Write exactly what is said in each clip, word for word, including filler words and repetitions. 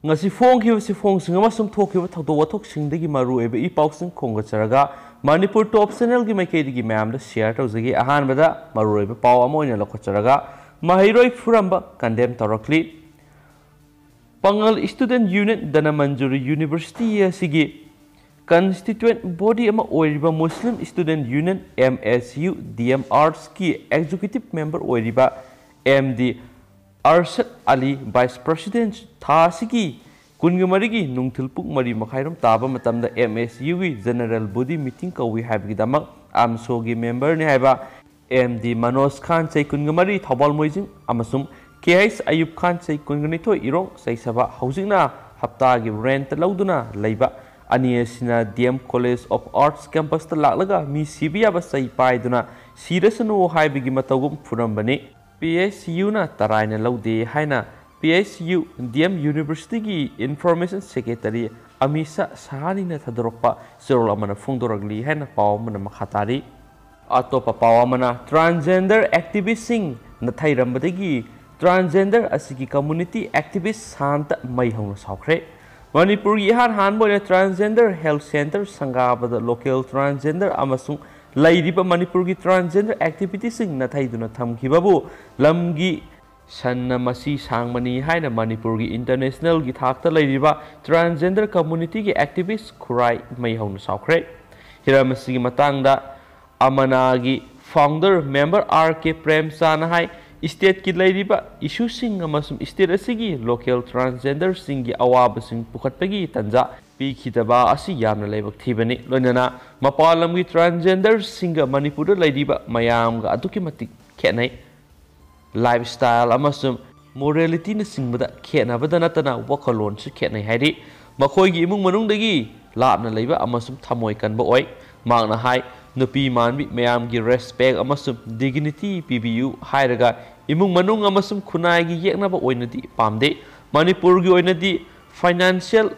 ꯉꯁꯤ ꯐꯣꯡꯈꯤꯕ ꯆꯦꯐꯣꯡꯁꯤꯡ ꯑꯃꯁꯨꯡ ꯊꯣꯛꯈꯤꯕ ꯊꯧꯗꯣꯛ ꯋꯥꯊꯣꯛꯁꯤꯡꯗꯒꯤ ꯃꯔꯨꯑꯣꯏꯕ ꯏ ꯄꯥꯎꯁꯤꯡ ꯈꯣꯝꯒꯠꯆꯔꯒ ꯃꯅꯤꯄꯨꯔ ꯇꯣꯞ ꯆꯦꯅꯦꯜꯒꯤ ꯃꯥꯏꯀꯩꯗꯒꯤ ꯃꯌꯥꯝꯗ ꯁꯤꯌꯔ ꯇꯧꯖꯒꯦ꯫ ꯑꯍꯥꯟꯕꯗ ꯃꯔꯨꯑꯣꯏꯕ ꯄꯥꯎ ꯑꯃ ꯑꯣꯏꯅ ꯂꯧꯈꯠꯆꯔꯒ ꯃꯍꯩꯔꯣꯏ ꯐꯨꯔꯝꯕ ꯀꯟꯗꯦꯝ ꯇꯧꯔꯛꯂꯤ꯫ Pangal student union Dhanamanjuri university ꯑꯁꯤꯒꯤ ꯀꯟꯁꯇꯤꯇ꯭ꯌꯨꯌꯦꯟꯠ ꯕꯣꯗꯤ ꯑꯃ ꯑꯣꯏꯔꯤꯕ Muslim student union, M S U, D M ꯑꯥꯔꯠꯁꯀꯤ ꯑꯦꯛꯖꯤꯀ꯭ꯌꯨꯇꯤꯕ ꯃꯦꯝꯕꯔ ꯑꯣꯏꯔꯤꯕ M D Arshad Ali, vice president, ꯊꯥ ꯑꯁꯤꯒꯤ ꯀꯨꯟꯒ ꯃꯔꯤꯒꯤ ꯅꯨꯡꯊꯤꯜ ꯄꯨꯡ ꯃꯔꯤ ꯃꯈꯥꯏꯔꯣꯝ ꯇꯥꯕ ꯃꯇꯝꯗ ꯑꯦꯝ ꯑꯦꯁ ꯌꯨꯒꯤ ꯖꯦꯅꯔꯦꯜ ꯕꯣꯗꯤ ꯃꯤꯇꯤꯡ ꯀꯧꯏ ꯍꯥꯏꯕꯒꯤꯗꯃꯛ ꯑꯥꯝꯁꯣꯒꯤ ꯃꯦꯝꯕꯔꯅꯤ ꯍꯥꯏꯕ ꯑꯦꯝ ꯗꯤ ꯃꯅꯣꯖ ꯈꯥꯟ, ꯆꯍꯤ ꯀꯨꯟꯒ ꯃꯔꯤ, ꯊꯧꯕꯥꯜ ꯃꯣꯏꯖꯤꯡ, ꯑꯃꯁꯨꯡ ꯀꯦ ꯑꯩꯆ ꯑꯌꯨꯕ ꯈꯥꯟ, ꯆꯍꯤ ꯀꯨꯟꯒ ꯅꯤꯊꯣꯏ, ꯏꯔꯣꯡ, ꯆꯩꯁꯕ, ꯍꯧꯖꯤꯛꯅ ꯍꯞꯇꯥꯒꯤ ꯔꯦꯟꯠ ꯂꯧꯗꯨꯅ ꯂꯩꯕ ꯑꯅꯤ ꯑꯁꯤꯅ D M college of arts ꯀꯦꯝꯄꯁꯇ ꯂꯥꯛꯂꯒ ꯃꯤ ꯁꯤꯕ ꯌꯥꯕ ꯆꯩ ꯄꯥꯏꯗꯨꯅ ꯁꯤꯔꯁꯅꯨ ꯍꯥꯏꯕꯒꯤ ꯃꯇꯧꯒꯨꯝ ꯐꯨꯔꯝꯕꯅꯤ꯫ ꯄꯤ ꯑꯩꯆ ꯌꯨꯅ ꯇꯔꯥꯏꯅ ꯂꯧꯗꯦ ꯍꯥꯏꯅ P H U, D M ꯌꯨꯅꯤꯚꯔꯁꯤꯇꯤꯒꯤ ꯏꯟꯐꯣꯔꯃꯦꯁꯟ ꯁꯦꯀ꯭ꯔꯦꯇꯔꯤ ꯑꯃꯤꯁꯥ ꯁꯍꯥꯅꯤꯅ ꯊꯥꯗꯣꯔꯛꯄ ꯆꯦꯔꯣꯜ ꯑꯃꯅ ꯐꯣꯡꯗꯣꯔꯛꯂꯤ ꯍꯥꯏꯅ ꯄꯥꯎ ꯑꯃꯅ ꯃꯈꯥ ꯇꯥꯔꯤ꯫ ꯑꯇꯣꯞꯄ ꯄꯥꯎ ꯑꯃꯅ, ꯇ꯭ꯔꯥꯟꯁꯖꯦꯟꯗꯔ ꯑꯦꯛꯇꯤꯚꯤꯁꯁꯤꯡ ꯅꯥꯊꯩꯔꯝꯕꯗꯒꯤ ꯇ꯭ꯔꯥꯟꯁꯖꯦꯟꯗꯔ ꯑꯁꯤꯒꯤ ꯀꯝꯃ꯭ꯌꯨꯅꯤꯇꯤ ꯑꯦꯛꯇꯤꯚꯤꯁ ꯁꯥꯟꯇ ꯃꯩ ꯍꯧꯅ ꯁꯥꯎꯈ꯭ꯔꯦ꯫ ꯃꯅꯤꯄꯨꯔꯒꯤ ꯏꯍꯥꯟ ꯍꯥꯟꯕ ꯑꯣꯏꯅ ꯇ꯭ꯔꯥꯟꯁꯖꯦꯟꯗꯔ ꯍꯦꯜꯊ ꯁꯦꯟꯇꯔ ꯁꯪꯒꯥꯕꯗ ꯂꯣꯀꯦꯜ ꯇ꯭ꯔꯥꯟꯁꯖꯦꯟꯗꯔ ꯑꯃꯁꯨꯡ ꯂꯩꯔꯤꯕ ꯃꯅꯤꯄꯨꯔꯒꯤ ꯇ꯭ꯔꯥꯟꯁꯖꯦꯟꯗꯔ ꯑꯦꯛꯇꯤꯚꯤꯁꯁꯤꯡ ꯅꯥꯊꯩꯗꯨꯅ ꯊꯝꯈꯤꯕꯕꯨ ꯂꯝꯒꯤ ꯁꯟꯅ ꯃꯁꯤ ꯁꯥꯡꯕꯅꯤ ꯍꯥꯏꯅ ꯃꯅꯤꯄꯨꯔꯒꯤ ꯏꯟꯇꯔꯅꯦꯁꯅꯦꯜꯒꯤ ꯊꯥꯛꯇ ꯂꯩꯔꯤꯕ ꯇ꯭ꯔꯥꯟꯁꯖꯦꯟꯗꯔ ꯀꯝꯃ꯭ꯌꯨꯅꯤꯇꯤꯒꯤ ꯑꯦꯛꯇꯤꯚꯤꯁ ꯈꯨꯔꯥꯏ ꯃꯩ ꯍꯧꯅ ꯁꯥꯎꯈ꯭ꯔꯦ꯫ ꯍꯤꯔꯝ ꯑꯁꯤꯒꯤ ꯃꯇꯥꯡꯗ ꯑꯃꯅꯥꯒꯤ ꯐꯥꯎꯟꯗꯔ ꯃꯦꯝꯕꯔ ꯑꯥꯔ ꯀꯦ ꯄ꯭ꯔꯦꯝꯆꯥꯅ ꯍꯥꯏ, ꯁ꯭ꯇꯦꯠꯀꯤ ꯂꯩꯔꯤꯕ ꯏꯁꯨꯁꯤꯡ ꯑꯃꯁꯨꯡ ꯁ꯭ꯇꯦꯠ ꯑꯁꯤꯒꯤ ꯂꯣꯀꯦꯜ ꯇ꯭ꯔꯥꯟꯁꯖꯦꯟꯗꯔꯁꯤꯡꯒꯤ ꯑꯋꯥꯕꯁꯤꯡ ꯄꯨꯈꯠꯄꯒꯤ ꯇꯥꯟꯖꯥ ꯄꯤꯈꯤꯗꯕ ꯑꯁꯤ ꯌꯥꯝꯅ ꯂꯥꯏꯕꯛ ꯊꯤꯕꯅꯤ꯫ ꯂꯣꯏꯅꯅ ꯃꯄꯥꯟ ꯂꯝꯒꯤ ꯇ꯭ꯔꯥꯟꯁꯖꯦꯟꯗꯔꯁꯤꯡꯒ ꯃꯅꯤꯄꯨꯔꯗ ꯂꯩꯔꯤꯕ ꯃꯌꯥꯝꯒ ꯑꯗꯨꯛꯀꯤ ꯃꯇꯤꯛ ꯈꯦꯠꯅꯩ꯫ ꯂꯥꯏꯐ ꯁ꯭ꯇꯥꯏꯜ ꯑꯃꯁꯨꯡ ꯃꯣꯔꯦꯂꯤꯇꯤꯅꯆꯤꯡꯕꯗ ꯈꯦꯠꯅꯕꯗ ꯅꯠꯇꯅ ꯋꯥꯈꯜꯂꯣꯟꯁꯨ ꯈꯦꯠꯅꯩ ꯍꯥꯏꯔꯤ꯫ ꯃꯈꯣꯏꯒꯤ ꯏꯃꯨꯡ ꯃꯅꯨꯡꯗꯒꯤ ꯂꯥꯞꯅ ꯂꯩꯕ ꯑꯃꯁꯨꯡ ꯊꯃꯣꯏ ꯀꯟꯕ ꯑꯣꯏ꯫ ꯃꯍꯥꯛꯅ ꯍꯥꯏ, ꯅꯨꯄꯤ ꯃꯥꯟꯕꯤ ꯃꯌꯥꯝꯒꯤ ꯔꯦꯁꯄꯦꯛ ꯑꯃꯁꯨꯡ ꯗꯤꯒꯅꯤꯇꯤ ꯄꯤꯕꯤꯌꯨ ꯍꯥꯏꯔꯒ ꯏꯃꯨꯡ ꯃꯅꯨꯡ ꯑꯃꯁꯨꯡ ꯈꯨꯟꯅꯥꯏꯒꯤ ꯌꯦꯛꯅꯕ ꯑꯣꯏꯅꯗꯤ ꯄꯥꯝꯗꯦ꯫ ꯃꯅꯤꯄꯨꯔꯒꯤ ꯑꯣꯏꯅꯗꯤ ꯐꯥꯏꯅꯥꯟꯁꯤꯌꯦꯜ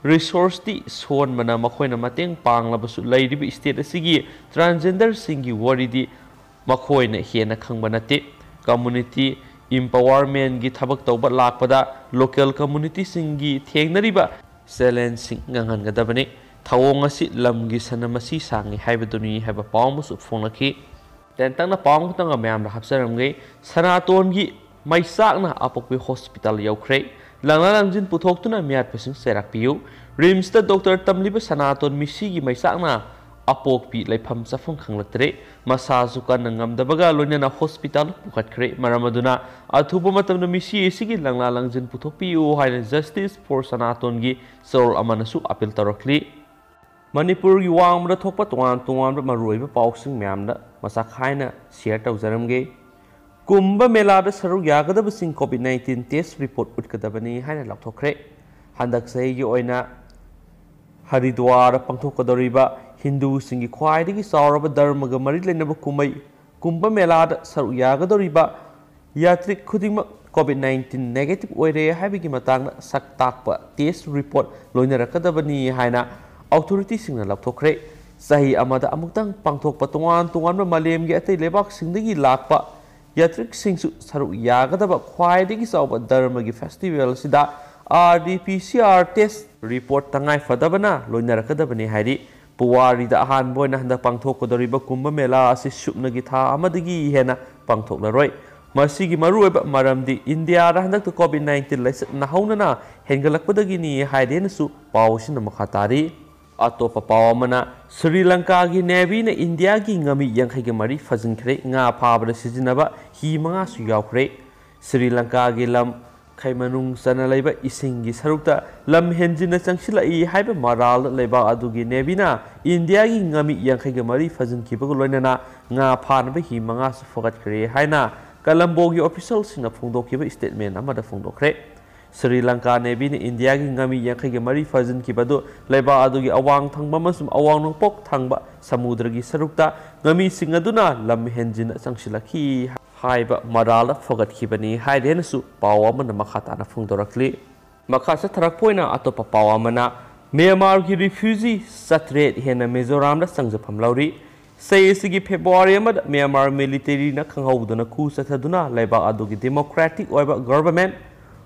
ꯔꯤꯁꯣꯔꯁꯇꯤ ꯁꯣꯟꯕꯅ ꯃꯈꯣꯏꯅ ꯃꯇꯦꯡ ꯄꯥꯡꯂꯕꯁꯨ ꯂꯩꯔꯤꯕ ꯁ꯭ꯇꯦꯠ ꯑꯁꯤꯒꯤ ꯇ꯭ꯔꯥꯟꯁꯖꯦꯟꯗꯔꯁꯤꯡꯒꯤ ꯋꯥꯔꯤꯗꯤ ꯃꯈꯣꯏꯅ ꯍꯦꯟꯅ ꯈꯪꯕ ꯅꯠꯇꯦ꯫ ꯀꯝꯃ꯭ꯌꯨꯅꯤꯇꯤ ꯏꯝꯄꯥꯋꯔꯃꯦꯟꯒꯤ ꯊꯕꯛ ꯇꯧꯕ ꯂꯥꯛꯄꯗ ꯂꯣꯀꯦꯜ ꯀꯝꯃꯨꯅꯤꯇꯤꯁꯤꯡꯒꯤ ꯊꯦꯡꯅꯔꯤꯕ ꯆꯦꯂꯦꯟꯖꯁꯤꯡ ꯉꯥꯡꯍꯟꯒꯗꯕꯅꯤ꯫ ꯊꯧꯑꯣꯡ ꯑꯁꯤ ꯂꯝꯒꯤ ꯁꯅꯥ ꯃꯁꯤ ꯁꯥꯡꯏ ꯍꯥꯏꯕꯗꯨꯅꯤ ꯍꯥꯏꯕ ꯄꯥꯎ ꯑꯃꯁꯨ ꯐꯣꯡꯂꯛꯈꯤ꯫ ꯇꯦꯟꯇꯛꯅ ꯄꯥꯎ ꯑꯃꯈꯛꯇꯪꯒ ꯃꯌꯥꯝꯗ ꯍꯥꯞꯆꯔꯝꯒꯦ꯫ ꯁꯅꯥꯇꯣꯟꯒꯤ ꯃꯩꯆꯥꯛꯅ ꯑꯄꯣꯛꯄꯤ ꯍꯣꯁꯄꯤꯇꯥꯜ ꯌꯧꯈ꯭ꯔꯦ꯫ ꯂꯪꯂꯥ ꯂꯪꯖꯤꯟ ꯄꯨꯊꯣꯛꯇꯨꯅ ꯃꯤꯍꯥꯠꯄꯁꯤꯡ ꯆꯩꯔꯥꯛꯄꯤꯌꯨ꯫ ꯔꯤꯝꯁꯇ ꯗꯣꯛꯇꯔ ꯇꯝꯂꯤꯕ ꯁꯅꯥꯇꯣꯟ ꯃꯤꯁꯤꯒꯤ ꯃꯩꯆꯥꯛꯅ ꯑꯄꯣꯛꯄꯤ ꯂꯩꯐꯝ ꯆꯥꯐꯝ ꯈꯪꯂꯛꯇ꯭ꯔꯦ꯫ ꯃꯁꯥꯁꯨ ꯀꯟꯅ ꯉꯝꯗꯕꯒ ꯂꯣꯏꯅꯅ ꯍꯣꯁꯄꯤꯇꯥꯜ ꯄꯨꯈꯠꯈ꯭ꯔꯦ꯫ ꯃꯔꯝ ꯑꯗꯨꯅ ꯑꯊꯨꯕ ꯃꯇꯝꯗ ꯃꯤꯁꯤ ꯑꯁꯤꯒꯤ ꯂꯪꯂꯥ ꯂꯪꯖꯤꯟ ꯄꯨꯊꯣꯛꯄꯤꯌꯨ ꯍꯥꯏꯅ Justice for ꯁꯅꯥꯇꯣꯟꯒꯤ ꯆꯔꯣꯜ ꯑꯃꯅꯁꯨ ꯑꯄꯤꯜ ꯇꯧꯔꯛꯂꯤ꯫ ꯃꯅꯤꯄꯨꯔꯒꯤ ꯋꯥꯡꯃꯗ ꯊꯣꯛꯄ ꯇꯣꯉꯥꯟ ꯇꯣꯉꯥꯟꯕ ꯃꯔꯨꯑꯣꯏꯕ ꯄꯥꯎꯁꯤꯡ ꯃꯌꯥꯝꯗ ꯃꯆꯥ ꯈꯥꯏꯅ ꯁꯤꯌꯔ ꯇꯧꯖꯔꯝꯒꯦ꯫ ꯀꯨꯝꯚ ꯃꯦꯂꯥꯗ ꯁꯔꯨꯛ ꯌꯥꯒꯗꯕꯁꯤꯡ ꯀꯣꯚꯤꯗ ꯅꯥꯏꯟꯇꯤꯟ ꯇꯦꯁ ꯔꯤꯄꯣꯔꯠ ꯎꯠꯀꯗꯕꯅꯤ ꯍꯥꯏꯅ ꯂꯥꯎꯊꯣꯛꯈ꯭ꯔꯦ꯫ ꯍꯟꯗꯛ ꯆꯍꯤꯒꯤ ꯑꯣꯏꯅ ꯍꯔꯤꯗ꯭ꯋꯥꯔꯗ ꯄꯥꯡꯊꯣꯛꯀꯗꯧꯔꯤꯕ ꯍꯤꯟꯗꯨꯁꯤꯡꯒꯤ ꯈ꯭ꯋꯥꯏꯗꯒꯤ ꯆꯥꯎꯔꯕ ꯙꯔꯃꯒ ꯃꯔꯤ ꯂꯩꯅꯕ ꯀꯨꯝꯍꯩ ꯀꯨꯝꯚ ꯃꯦꯂꯥꯗ ꯁꯔꯨꯛ ꯌꯥꯒꯗꯧꯔꯤꯕ ꯌꯥꯇ꯭ꯔꯤꯛ ꯈꯨꯗꯤꯡꯃꯛ ꯀꯣꯚꯤꯗ ꯅꯥꯏꯟꯇꯤꯟ ꯅꯦꯒꯦꯇꯤꯚ ꯑꯣꯏꯔꯦ ꯍꯥꯏꯕꯒꯤ ꯃꯇꯥꯡꯗ ꯁꯛ ꯇꯥꯛꯄ ꯇꯦꯁ ꯔꯤꯄꯣꯔꯠ ꯂꯣꯏꯅꯔꯛꯀꯗꯕꯅꯤ ꯍꯥꯏꯅ ꯑꯣꯊꯣꯔꯤꯇꯤꯁꯤꯡꯅ ꯂꯥꯎꯊꯣꯛꯈ꯭ꯔꯦ꯫ ꯆꯍꯤ ꯑꯃꯗ ꯑꯃꯨꯛꯇꯪ ꯄꯥꯡꯊꯣꯛꯄ ꯇꯣꯉꯥꯟ ꯇꯣꯉꯥꯟꯕ ꯃꯥꯂꯦꯝꯒꯤ ꯑꯇꯩ ꯂꯩꯕꯥꯛꯁꯤꯡꯗꯒꯤ ꯂꯥꯛꯄ ꯌꯥꯇ꯭ꯔꯤꯛꯁꯤꯡꯁꯨ ꯁꯔꯨꯛ ꯌꯥꯒꯗꯕ ꯈ꯭ꯋꯥꯏꯗꯒꯤ ꯆꯥꯎꯕ ꯙꯔꯃꯒꯤ ꯐꯦꯁꯇꯤꯚꯦꯜ ꯑꯁꯤꯗ R T P C R test report ꯇꯉꯥꯏ ꯐꯗꯕꯅ ꯂꯣꯏꯅꯔꯛꯀꯗꯕꯅꯤ ꯍꯥꯏꯔꯤ꯫ ꯄꯨꯋꯥꯔꯤꯗ ꯑꯍꯥꯟꯕ ꯑꯣꯏꯅ ꯍꯟꯗꯛ ꯄꯥꯡꯊꯣꯛꯀꯗꯧꯔꯤꯕ ꯀꯨꯝꯚ ꯃꯦꯂꯥ ꯑꯁꯤ ꯁꯨꯞꯅꯒꯤ ꯊꯥ ꯑꯃꯗꯒꯤ ꯍꯦꯟꯅ ꯄꯥꯡꯊꯣꯛꯂꯔꯣꯏ꯫ ꯃꯁꯤꯒꯤ ꯃꯔꯨꯑꯣꯏꯕ ꯃꯔꯝꯗꯤ ꯏꯟꯗꯤꯌꯥꯗ ꯍꯟꯗꯛꯇ ꯀꯣꯚꯤꯗ ꯅꯥꯏꯟꯇꯤꯟ ꯂꯥꯏꯆꯠꯅ ꯍꯧꯅꯅ ꯍꯦꯟꯒꯠꯂꯛꯄꯗꯒꯤꯅꯤ ꯍꯥꯏꯔꯦꯅꯁꯨ ꯄꯥꯎ ꯑꯁꯤꯅ ꯃꯈꯥ ꯇꯥꯔꯤ꯫ ꯑꯇꯣꯞꯄ ꯄꯥꯎ ꯑꯃꯅ, ꯁ꯭ꯔꯤ ꯂꯪꯀꯥꯒꯤ ꯅꯦꯚꯤꯅ ꯏꯟꯗꯤꯌꯥꯒꯤ ꯉꯥꯃꯤ ꯌꯥꯡꯈꯩꯒ ꯃꯔꯤ ꯐꯥꯖꯤꯟꯈ꯭ꯔꯦ꯫ ꯉꯥ ꯐꯥꯕꯗ ꯁꯤꯖꯤꯟꯅꯕ ꯍꯤ ꯃꯉꯥꯁꯨ ꯌꯥꯎꯈ꯭ꯔꯦ꯫ ꯁ꯭ꯔꯤ ꯂꯪꯀꯥꯒꯤ ꯂꯝ ꯈꯩ ꯃꯅꯨꯡ ꯆꯟꯅ ꯂꯩꯕ ꯏꯁꯤꯡꯒꯤ ꯁꯔꯨꯛꯇ ꯂꯝ ꯍꯦꯟꯖꯤꯟꯅ ꯆꯪꯁꯤꯜꯂꯛꯏ ꯍꯥꯏꯕ ꯃꯔꯥꯜꯗ ꯂꯩꯕꯥꯛ ꯑꯗꯨꯒꯤ ꯅꯦꯚꯤꯅ ꯏꯟꯗꯤꯌꯥꯒꯤ ꯉꯥꯃꯤ ꯌꯥꯡꯈꯩꯒ ꯃꯔꯤ ꯐꯥꯖꯤꯟꯈꯤꯕꯒ ꯂꯣꯏꯅꯅ ꯉꯥ ꯐꯥꯅꯕ ꯍꯤ ꯃꯉꯥꯁꯨ ꯐꯒꯠꯈ꯭ꯔꯦ ꯍꯥꯏꯅ ꯀꯂꯝꯕꯣꯒꯤ ꯑꯣꯐꯤꯁꯤꯌꯦꯜꯁꯤꯡꯅ ꯐꯣꯡꯗꯣꯛꯈꯤꯕ ꯁ꯭ꯇꯦꯠꯃꯦꯟ ꯑꯃꯗ ꯐꯣꯡꯗꯣꯛꯈ꯭ꯔꯦ꯫ ꯁ꯭ꯔꯤ ꯂꯪꯀꯥ ꯅꯦꯚꯤꯅ ꯏꯟꯗꯤꯌꯥꯒꯤ ꯉꯥꯃꯤ ꯌꯥꯡꯈꯩꯒ ꯃꯔꯤ ꯐꯥꯖꯤꯟꯈꯤꯕ ꯑꯗꯨ ꯂꯩꯕꯥꯛ ꯑꯗꯨꯒꯤ ꯑꯋꯥꯡ ꯊꯪꯕ ꯑꯃꯁꯨꯡ ꯑꯋꯥꯡ ꯅꯣꯡꯄꯣꯛ ꯊꯪꯕ ꯁꯃꯨꯗ꯭ꯔꯒꯤ ꯁꯔꯨꯛꯇ ꯉꯥꯃꯤꯁꯤꯡ ꯑꯗꯨꯅ ꯂꯝ ꯍꯦꯟꯖꯤꯟꯅ ꯆꯪꯁꯤꯜꯂꯛꯈꯤ ꯍꯥꯏꯕ ꯃꯔꯥꯜꯗ ꯐꯒꯠꯈꯤꯕꯅꯤ ꯍꯥꯏꯔꯦꯅꯁꯨ ꯄꯥꯎ ꯑꯃꯅ ꯃꯈꯥ ꯇꯥꯅ ꯐꯣꯡꯗꯣꯔꯛꯂꯤ꯫ ꯃꯈꯥ ꯆꯠꯊꯔꯛꯄ ꯑꯣꯏꯅ ꯑꯇꯣꯞꯄ ꯄꯥꯎ ꯑꯃꯅ, ꯃ꯭ꯌꯥꯟꯃꯥꯔꯒꯤ ꯔꯤꯐ꯭ꯌꯨꯖꯤ ꯆꯥꯇ꯭ꯔꯦꯠ ꯍꯦꯟꯅ ꯃꯤꯖꯣꯔꯥꯝꯗ ꯆꯪꯖꯐꯝ ꯂꯧꯔꯤ꯫ ꯆꯍꯤ ꯑꯁꯤꯒꯤ ꯐꯦꯕ꯭ꯔꯨꯋꯥꯔꯤ ꯑꯃꯗ ꯃ꯭ꯌꯥꯟꯃꯥꯔ ꯃꯤꯂꯤꯇꯦꯔꯤꯅ ꯈꯪꯍꯧꯗꯅ ꯈꯨ ꯆꯠꯊꯗꯨꯅ ꯂꯩꯕꯥꯛ ꯑꯗꯨꯒꯤ ꯗꯦꯃꯣꯀ꯭ꯔꯦꯇꯤꯛ ꯑꯣꯏꯕ ꯒꯚꯔꯟꯃꯦꯟꯠ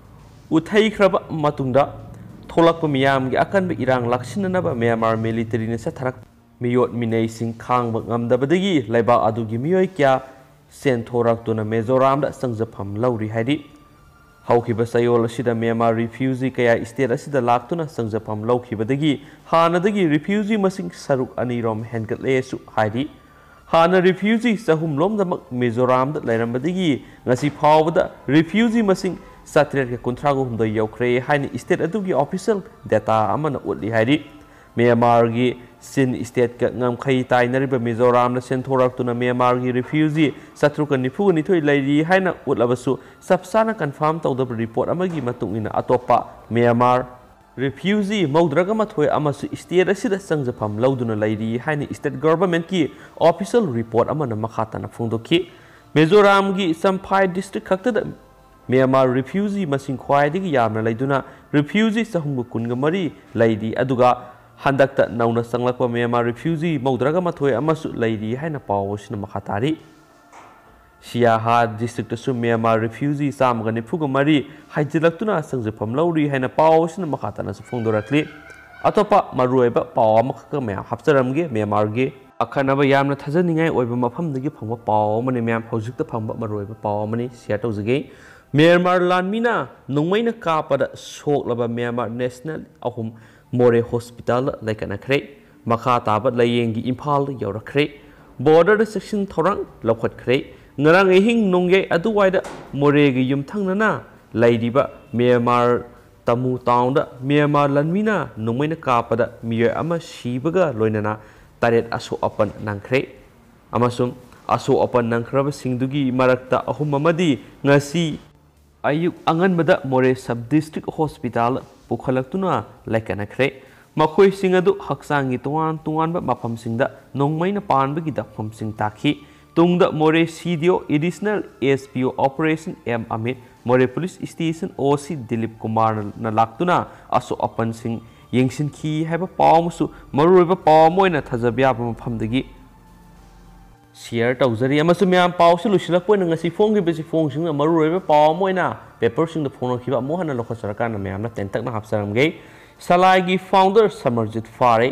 ꯎꯠꯊꯩꯈ꯭ꯔꯕ ꯃꯇꯨꯡꯗ ꯊꯣꯛꯂꯛꯄ ꯃꯤꯌꯥꯝꯒꯤ ꯑꯀꯟꯕ ꯏꯔꯥꯡ ꯂꯥꯛꯁꯤꯟꯅꯅꯕ ꯃ꯭ꯌꯥꯟꯃꯥꯔ ꯃꯤꯂꯤꯇꯔꯤꯅ ꯆꯠꯊꯔꯛꯄ ꯃꯤꯑꯣꯠ ꯃꯤꯅꯩꯁꯤꯡ ꯈꯥꯡꯕ ꯉꯝꯗꯕꯗꯒꯤ ꯂꯩꯕꯥꯛ ꯑꯗꯨꯒꯤ ꯃꯤꯑꯣꯏ ꯀꯌꯥ ꯆꯦꯟꯊꯣꯔꯛꯇꯨꯅ ꯃꯤꯖꯣꯔꯥꯝꯗ ꯆꯪꯖꯐꯝ ꯂꯧꯔꯤ ꯍꯥꯏꯔꯤ꯫ ꯍꯧꯈꯤꯕ ꯆꯌꯣꯜ ꯑꯁꯤꯗ ꯃ꯭ꯌꯥꯟꯃꯥꯔ ꯔꯤꯐ꯭ꯌꯨꯖꯤ ꯀꯌꯥ ꯁ꯭ꯇꯦꯠ ꯑꯁꯤꯗ ꯂꯥꯛꯇꯨꯅ ꯆꯪꯖꯐꯝ ꯂꯧꯈꯤꯕꯗꯒꯤ ꯍꯥꯟꯅꯗꯒꯤ ꯔꯤꯐ꯭ꯌꯨꯖꯤ ꯃꯁꯤꯡ ꯁꯔꯨꯛ ꯑꯅꯤꯔꯣꯝ ꯍꯦꯟꯒꯠꯂꯦꯁꯨ ꯍꯥꯏꯔꯤ꯫ ꯍꯥꯟꯅ ꯔꯤꯐ꯭ꯌꯨꯖꯤ ꯆꯍꯨꯝ ꯂꯣꯝꯗꯃꯛ ꯃꯤꯖꯣꯔꯥꯝꯗ ꯂꯩꯔꯝꯕꯗꯒꯤ ꯉꯁꯤ ꯐꯥꯎꯕꯗ ꯔꯤꯐ꯭ꯌꯨꯖꯤ ꯃꯁꯤꯡ ꯆꯥꯇ꯭ꯔꯦꯠꯀ ꯀꯨꯟꯊ꯭ꯔꯥꯒ ꯍꯨꯝꯗꯣꯏ ꯌꯧꯈ꯭ꯔꯦ ꯍꯥꯏꯅ ꯁ꯭ꯇꯦꯠ ꯑꯗꯨꯒꯤ ꯑꯣꯐꯤꯁꯤꯌꯦꯜ ꯗꯦꯇꯥ ꯑꯃꯅ ꯎꯠꯂꯤ ꯍꯥꯏꯔꯤ꯫ ꯃ꯭ꯌꯥꯟꯃꯥꯔꯒꯤ ꯆꯤꯟ ꯁ꯭ꯇꯦꯠꯀ ꯉꯝꯈꯩ ꯇꯥꯏꯅꯔꯤꯕ ꯃꯤꯖꯣꯔꯥꯝꯗ ꯆꯦꯟꯊꯣꯔꯛꯇꯨꯅ ꯃ꯭ꯌꯥꯟꯃꯥꯔꯒꯤ ꯔꯤꯐ꯭ꯌꯨꯖꯤ ꯆꯥꯇ꯭ꯔꯨꯛꯀ ꯅꯤꯐꯨꯒ ꯅꯤꯊꯣꯏ ꯂꯩꯔꯤ ꯍꯥꯏꯅ ꯎꯠꯂꯕꯁꯨ ꯆꯞ ꯆꯥꯅ ꯀꯟꯐꯥꯔꯝ ꯇꯧꯗꯕ ꯔꯤꯄꯣꯔꯠ ꯑꯃꯒꯤ ꯃꯇꯨꯡ ꯏꯟꯅ ꯑꯇꯣꯞꯄ ꯃ꯭ꯌꯥꯟꯃꯥꯔ ꯔꯤꯐ꯭ꯌꯨꯖꯤ ꯃꯧꯗ꯭ꯔꯥꯒ ꯃꯥꯊꯣꯏ ꯑꯃꯁꯨ ꯁ꯭ꯇꯦꯠ ꯑꯁꯤꯗ ꯆꯪꯖꯐꯝ ꯂꯧꯗꯨꯅ ꯂꯩꯔꯤ ꯍꯥꯏꯅ ꯁ꯭ꯇꯦꯠ ꯒꯚꯔꯟꯃꯦꯟꯠꯀꯤ ꯑꯣꯐꯤꯁꯤꯌꯦꯜ ꯔꯤꯄꯣꯔꯠ ꯑꯃꯅ ꯃꯈꯥ ꯇꯥꯅ ꯐꯣꯡꯗꯣꯛꯈꯤ꯫ ꯃꯤꯖꯣꯔꯥꯝꯒꯤ ꯆꯝꯐꯥꯏ ꯗꯤꯁꯇ꯭ꯔꯤꯛ ꯈꯛꯇꯗ ꯃ꯭ꯌꯥꯟꯃꯥꯔ ꯔꯤꯐ꯭ꯌꯨꯖꯤ ꯃꯁꯤꯡ ꯈ꯭ꯋꯥꯏꯗꯒꯤ ꯌꯥꯝꯅ ꯂꯩꯗꯨꯅ ꯔꯤꯐ꯭ꯌꯨꯖꯤ ꯆꯍꯨꯝꯒ ꯀꯨꯟꯒ ꯃꯔꯤ ꯂꯩꯔꯤ, ꯑꯗꯨꯒ ꯍꯟꯗꯛꯇ ꯅꯧꯅ ꯆꯪꯂꯛꯄ ꯃ꯭ꯌꯥꯟꯃꯥꯔ ꯔꯤꯐ꯭ꯌꯨꯖꯤ ꯃꯧꯗ꯭ꯔꯥꯒ ꯃꯥꯊꯣꯏ ꯑꯃꯁꯨ ꯂꯩꯔꯤ ꯍꯥꯏꯅ ꯄꯥꯎ ꯑꯁꯤꯅ ꯃꯈꯥ ꯇꯥꯔꯤ꯫ ꯁꯤꯌꯥꯍꯥ ꯗꯤꯁꯇ꯭ꯔꯤꯛꯇꯁꯨ ꯃ꯭ꯌꯥꯟꯃꯥꯔ ꯔꯤꯐ꯭ꯌꯨꯖꯤ ꯆꯥꯝꯃꯒ ꯅꯤꯐꯨꯒ ꯃꯔꯤ ꯍꯥꯏꯖꯤꯜꯂꯛꯇꯨꯅ ꯆꯪꯖꯐꯝ ꯂꯧꯔꯤ ꯍꯥꯏꯅ ꯄꯥꯎ ꯑꯁꯤꯅ ꯃꯈꯥ ꯇꯥꯅꯁꯨ ꯐꯣꯡꯗꯣꯔꯛꯂꯤ꯫ ꯑꯇꯣꯞꯄ ꯃꯔꯨꯑꯣꯏꯕ ꯄꯥꯎ ꯑꯃꯈꯛꯀ ꯃꯌꯥꯝ ꯍꯥꯞꯆꯔꯝꯒꯦ꯫ ꯃ꯭ꯌꯥꯟꯃꯥꯔꯒꯤ ꯑꯈꯟꯅꯕ ꯌꯥꯝꯅ ꯊꯥꯖꯅꯤꯡꯉꯥꯏ ꯑꯣꯏꯕ ꯃꯐꯝꯗꯒꯤ ꯐꯪꯕ ꯄꯥꯎ ꯑꯃꯅꯤ ꯃꯌꯥꯝ, ꯍꯧꯖꯤꯛꯇ ꯐꯪꯕ ꯃꯔꯨꯑꯣꯏꯕ ꯄꯥꯎ ꯑꯃꯅꯤ, ꯁꯤꯌꯔ ꯇꯧꯖꯒꯦ꯫ ꯃ꯭ꯌꯥꯟꯃꯥꯔ ꯂꯥꯟꯃꯤꯅ ꯅꯣꯡꯃꯩꯅ ꯀꯥꯞꯄꯗ ꯁꯣꯛꯂꯕ ꯃ꯭ꯌꯥꯟꯃꯥꯔ ꯅꯦꯁꯅꯦꯜ ꯑꯍꯨꯝ ꯃꯣꯔꯦ ꯍꯣꯁꯄꯤꯇꯥꯜꯗ ꯂꯥꯏꯀꯠꯅꯈ꯭ꯔꯦ꯫ ꯃꯈꯥ ꯇꯥꯕ ꯂꯥꯏꯌꯦꯡꯒꯤ ꯏꯝꯐꯥꯜꯗ ꯌꯧꯔꯛꯈ꯭ꯔꯦ꯫ ꯕꯣꯔꯗꯔꯗ ꯆꯦꯛꯁꯤꯟ ꯊꯧꯔꯥꯡ ꯂꯧꯈꯠꯈ꯭ꯔꯦ꯫ ꯉꯔꯥꯡ ꯑꯍꯤꯡ ꯅꯣꯡꯌꯥꯏ ꯑꯗꯨꯋꯥꯏꯗ ꯃꯣꯔꯦꯒꯤ ꯌꯨꯝꯊꯪꯅꯅ ꯂꯩꯔꯤꯕ ꯃ꯭ꯌꯥꯟꯃꯥꯔ ꯇꯃꯨ ꯇꯥꯎꯟꯗ ꯃ꯭ꯌꯥꯟꯃꯥꯔ ꯂꯥꯟꯃꯤꯅ ꯅꯣꯡꯃꯩꯅ ꯀꯥꯞꯄꯗ ꯃꯤꯑꯣꯏ ꯑꯃ ꯁꯤꯕꯒ ꯂꯣꯏꯅꯅ ꯇꯔꯦꯠ ꯑꯁꯣꯛ ꯑꯄꯟ ꯅꯪꯈ꯭ꯔꯦ꯫ ꯑꯃꯁꯨꯡ ꯑꯁꯣꯛ ꯑꯄꯟ ꯅꯪꯈ꯭ꯔꯕꯁꯤꯡꯗꯨꯒꯤ ꯃꯔꯛꯇ ꯑꯍꯨꯝ ꯑꯃꯗꯤ ꯉꯁꯤ ꯑꯌꯨꯛ ꯑꯉꯟꯕꯗ ꯃꯣꯔꯦ ꯁꯕ ꯗꯤꯁꯇ꯭ꯔꯤꯛ ꯍꯣꯁꯄꯤꯇꯥꯜ ꯄꯨꯈꯠꯂꯛꯇꯨꯅ ꯂꯥꯏꯀꯠꯅꯈ꯭ꯔꯦ꯫ ꯃꯈꯣꯏꯁꯤꯡ ꯑꯗꯨ ꯍꯛꯆꯥꯡꯒꯤ ꯇꯣꯉꯥꯟ ꯇꯣꯉꯥꯟꯕ ꯃꯐꯝꯁꯤꯡꯗ ꯅꯣꯡꯃꯩꯅ ꯄꯥꯟꯕꯒꯤ ꯗꯥꯛꯐꯝꯁꯤꯡ ꯇꯥꯈꯤ꯫ ꯇꯨꯡꯗ ꯃꯣꯔꯦ ꯁꯤ ꯗꯤ ꯑꯣ ꯑꯦꯗꯤꯁꯅꯦꯜ ꯑꯦꯁ ꯄꯤ ꯑꯣ ꯑꯣꯄꯔꯦꯁꯟ ꯑꯦꯝ ꯑꯃꯤꯠ, ꯃꯣꯔꯦ ꯄꯨꯂꯤꯁ ꯁ꯭ꯇꯦꯁꯟ ꯑꯣ ꯁꯤ ꯗꯤꯂꯤꯞ ꯀꯨꯃꯥꯔꯅ ꯂꯥꯛꯇꯨꯅ ꯑꯁꯣꯛ ꯑꯄꯟꯁꯤꯡ ꯌꯦꯡꯁꯤꯟꯈꯤ ꯍꯥꯏꯕ ꯄꯥꯎ ꯑꯃꯁꯨ ꯃꯔꯨꯑꯣꯏꯕ ꯄꯥꯎ ꯑꯃ ꯑꯣꯏꯅ ꯊꯥꯖꯕ ꯌꯥꯕ ꯃꯐꯝꯗꯒꯤ ꯁꯤꯌꯔ ꯇꯧꯖꯔꯤ꯫ ꯑꯃꯁꯨꯡ ꯃꯌꯥꯝ, ꯄꯥꯎꯁꯤ ꯂꯣꯏꯁꯤꯜꯂꯛꯄ ꯑꯣꯏꯅ ꯉꯁꯤ ꯐꯣꯡꯈꯤꯕꯁꯤ ꯐꯣꯡꯁꯤꯡꯅ ꯃꯔꯨꯑꯣꯏꯕ ꯄꯥꯎ ꯑꯃ ꯑꯣꯏꯅ ꯄꯦꯄꯔꯁꯤꯡꯗ ꯐꯣꯡꯂꯛꯈꯤꯕ ꯑꯃꯨꯛ ꯍꯟꯅ ꯂꯧꯈꯠꯆꯔꯀꯥꯟꯗ ꯃꯌꯥꯝꯅ ꯇꯦꯟꯇꯛꯅ ꯍꯥꯞꯆꯔꯝꯒꯦ꯫ ꯁꯂꯥꯏꯒꯤ ꯐꯥꯎꯟꯗꯔ ꯁꯃꯔꯖꯤꯠ ꯐꯥꯔꯦ꯫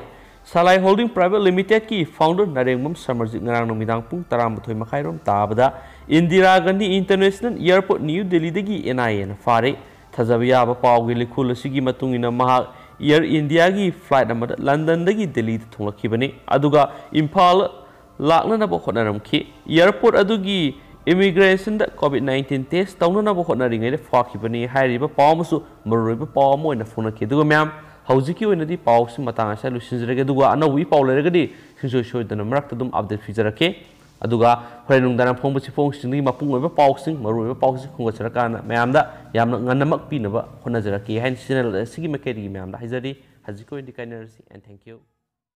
ꯁꯂꯥꯏ ꯍꯣꯜꯗꯤꯡ ꯄ꯭ꯔꯥꯏꯚꯦꯠ ꯂꯤꯃꯤꯇꯦꯗꯀꯤ ꯐꯥꯎꯟꯗꯔ ꯅꯔꯦꯡꯕꯝ ꯁꯃꯔꯖꯤꯠ ꯉꯔꯥꯡ ꯅꯨꯃꯤꯗꯥꯡ ꯄꯨꯡ ꯇꯔꯥꯃꯥꯊꯣꯏ ꯃꯈꯥꯏꯔꯣꯝ ꯇꯥꯕꯗ Indira Gandhi international airport, new ꯗꯦꯜꯂꯤꯗꯒꯤ ꯑꯦꯟ ꯑꯥꯏ ꯑꯦꯅ ꯐꯥꯔꯦ꯫ ꯊꯥꯖꯕ ꯌꯥꯕ ꯄꯥꯎꯒꯤ ꯂꯤꯈꯨꯜ ꯑꯁꯤꯒꯤ ꯃꯇꯨꯡ ꯏꯟꯅ, ꯃꯍꯥꯛ ꯑꯦꯌꯔ ꯏꯟꯗꯤꯌꯥꯒꯤ ꯐ꯭ꯂꯥꯏꯠ ꯑꯃꯗ ꯂꯟꯗꯟꯗꯒꯤ ꯗꯦꯜꯂꯤꯗ ꯊꯨꯡꯂꯛꯈꯤꯕꯅꯤ, ꯑꯗꯨꯒ ꯏꯝꯐꯥꯜ ꯂꯥꯛꯅꯅꯕ ꯍꯣꯠꯅꯔꯝꯈꯤ꯫ ꯑꯦꯌꯔꯄꯣꯔꯠ ꯑꯗꯨꯒꯤ ꯏꯃꯤꯒ꯭ꯔꯦꯁꯟꯗ ꯀꯣꯚꯤꯗ ꯅꯥꯏꯟꯇꯤꯟ ꯇꯦꯁ ꯇꯧꯅꯅꯕ ꯍꯣꯠꯅꯔꯤꯉꯩꯗ ꯐꯥꯈꯤꯕꯅꯤ ꯍꯥꯏꯔꯤꯕ ꯄꯥꯎ ꯑꯃꯁꯨ ꯃꯔꯨꯑꯣꯏꯕ ꯄꯥꯎ ꯑꯃ ꯑꯣꯏꯅ ꯐꯣꯡꯂꯛꯈꯤ꯫ ꯑꯗꯨꯒ ꯃꯌꯥꯝ, ꯍꯧꯖꯤꯛꯀꯤ ꯑꯣꯏꯅꯗꯤ ꯄꯥꯎꯁꯤ ꯃꯇꯥꯡ ꯑꯁꯤꯗ ꯂꯣꯏꯁꯤꯟꯖꯔꯒꯦ, ꯑꯗꯨꯒ ꯑꯅꯧꯕ ꯏ ꯄꯥꯎ ꯂꯩꯔꯒꯗꯤ ꯁꯨꯡꯁꯣꯏ ꯁꯣꯏꯗꯅ ꯃꯔꯛꯇ ꯑꯗꯨꯝ ꯑꯞꯗꯦꯠ ꯄꯤꯖꯔꯛꯀꯦ꯫ ꯑꯗꯨꯒ ꯍꯣꯔꯦꯟ ꯅꯨꯡꯗꯥꯡ ꯐꯣꯡꯕ ꯆꯦꯐꯣꯡꯁꯤꯡꯗꯒꯤ ꯃꯄꯨꯡ ꯑꯣꯏꯕ ꯄꯥꯎꯁꯤꯡ, ꯃꯔꯨꯑꯣꯏꯕ ꯄꯥꯎꯁꯤꯡ ꯈꯣꯝꯒꯠꯆꯔꯀꯥꯟꯗ ꯃꯌꯥꯝꯗ ꯌꯥꯝꯅ ꯉꯟꯅꯃꯛ ꯄꯤꯅꯕ ꯍꯣꯠꯅꯖꯔꯛꯀꯦ ꯍꯥꯏꯅ ꯆꯦꯅꯦꯜ ꯑꯁꯤꯒꯤ ꯃꯥꯏꯀꯩꯗꯒꯤ ꯃꯌꯥꯝꯗ ꯍꯥꯏꯖꯔꯤ꯫ ꯍꯧꯖꯤꯛꯀꯤ ꯑꯣꯏꯅꯗꯤ ꯀꯥꯏꯅꯔꯁꯤ, and thank you꯫